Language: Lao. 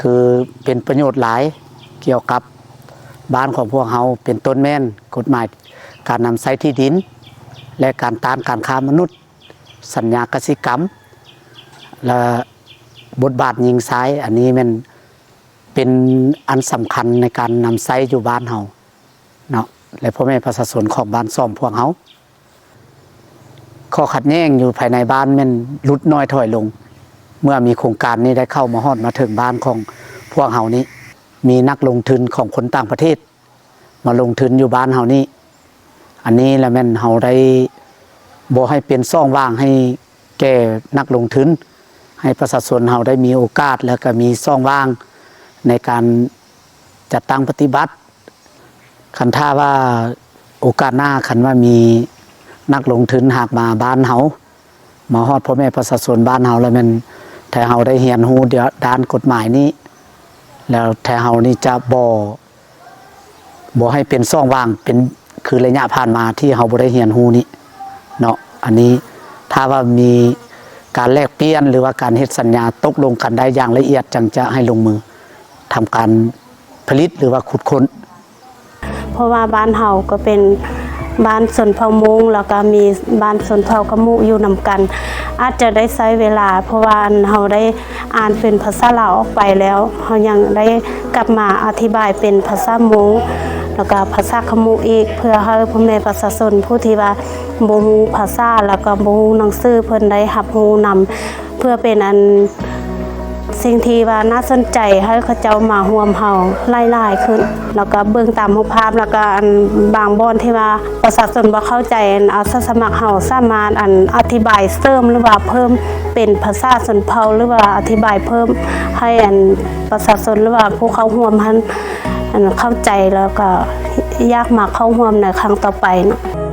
ຄືເປັນປະໂຫຍດຫຼາຍກ່ຽວກັບບ້ານຂອງພວກເຮົາ ເປັນຕົ້ນແມ່ນກົດໝາຍການນຳໃຊ້ທີ່ດິນ ແລະ ການຕ້ານການຄ້າມະນຸດ, ສັນຍາກະສິກຳ ແລະ ບົດບາດຍິງຊາຍ. ອັນນີ້ແມ່ນເປັນອັນສຳຄັນໃນການນຳໃຊ້ຢູ່ບ້ານເຮົາເນາະ ແລະ ພໍ່ແມ່ປະຊາຊົນຂອງບ້ານຊອມພວກເຮົາ. ຂໍ້ຂັດແຍ່ງຢູ່ພາຍໃນບ້ານແມ່ນຫຼຸດນ້ອຍຖອຍລົງ ເມື່ອມີໂຄງການນີ້ໄດ້ເຂົ້າມາຮອດມາເຖິງບ້ານຂອງພວກເຮົານີ້ ມີນັກລົງທຶນຂອງຄົນຕ່າງປະເທດມາລົງທຶນຢູ່ບ້ານເຮົານີ້. ອັນນີ້ລະແມ່ນເຮົາໄດ້ບໍ່ໃຫ້ເປັນຊ່ອງວ່າງໃຫ້ແກ່ນັກລົງທຶນ, ໃຫ້ປະຊາຊົນເຮົາໄດ້ມີໂອກາດ ແລະ ກະມີຊ່ອງວ່າງໃນການຈັດຕັ້ງປະຕິບັດ. ຄັນຖ້າວ່າໂອກາດໜ້າ ຄັນວ່າມີນັກລົງທຶນຫາກມາບ້ານເຮົາ ມາຮອດພໍ່ແມ່ປະຊາຊົນບ້ານເຮົາ ແລ້ວແມ່ນໄທເຮົາໄດ້ຮຽນຮູ້ດ້ານກົດໝາຍນີ້ ແລ້ວໄທເຮົານີ້ຈະບໍ່ ບໍ່ໃຫ້ເປັນຊ່ອງວ່າງ ເປັນຄືໄລຍະຜ່ານມາທີ່ເຮົາບໍ່ໄດ້ຮຽນຮູ້ນີ້ເນາະ. ອັນນີ້ຖ້າວ່າມີການແລກປ່ຽນ ຫຼືວ່າການເຮັດສັນຍາຕົກລົງກັນໄດ້ຢ່າງລະອຽດ ຈັ່ງຈະໃຫ້ລົງມືທຳການຜະລິດ ຫຼືວ່າຂຸດຄົ້ນ. ເພາະວ່າບ້ານເຮົາກໍເປັນບ້ານຊົນເຜົ່າມົ້ງ ແລ້ວກໍມີບ້ານຊົນເຜົ່າຂະມຸຢູ່ນຳກັນ ອາດຈະໄດ້ໃຊ້ເວລາ ເພາະວ່າອັນເຮົາໄດ້ອ່ານເປັນພາສາລາວອອກໄປແລ້ວ ເຮົາຍັງໄດ້ກັບມາອະທິບາຍເປັນພາສາມົ້ງ ແລ້ວກໍພາສາຂະມຸອີກ ເພື່ອໃຫ້ພໍ່ແມ່ປະຊາຊົນຜູ້ທີ່ວ່າບໍ່ຮູ້ພາສາ ແລ້ວກໍບໍ່ຮູ້ໜັງສື ເພິ່ນໄດ້ຮັບຮູ້ນຳ. ເພື່ອເປັນອັນ ສິ່ງທີ່ວ່າໜ້າສົນໃຈໃຫ້ເຂົາເຈົ້າມາຮ່ວມເຮົາຫຼາຍໆຂຶ້ນ ແລ້ວກໍເບິ່ງຕາມຮູບພາບ ແລ້ວກໍອັນບາງບ່ອນທີ່ວ່າປະຊາຊົນບໍ່ເຂົ້າໃຈ ອັນອາສາສະໝັກເຮົາສາມາດອັນອະທິບາຍເສີມ ຫຼືວ່າເພີ່ມເປັນພາສາຊົນເຜົ່າ ຫຼືວ່າອະທິບາຍເພີ່ມໃຫ້ອັນປະຊາຊົນ ຫຼືວ່າຜູ້ເຂົ້າຮ່ວມຫັ້ນ ອັນເຂົ້າໃຈ ແລ້ວກໍຢາກມາເຂົ້າຮ່ວມໃນຄັ້ງຕໍ່ໄປເນາະ.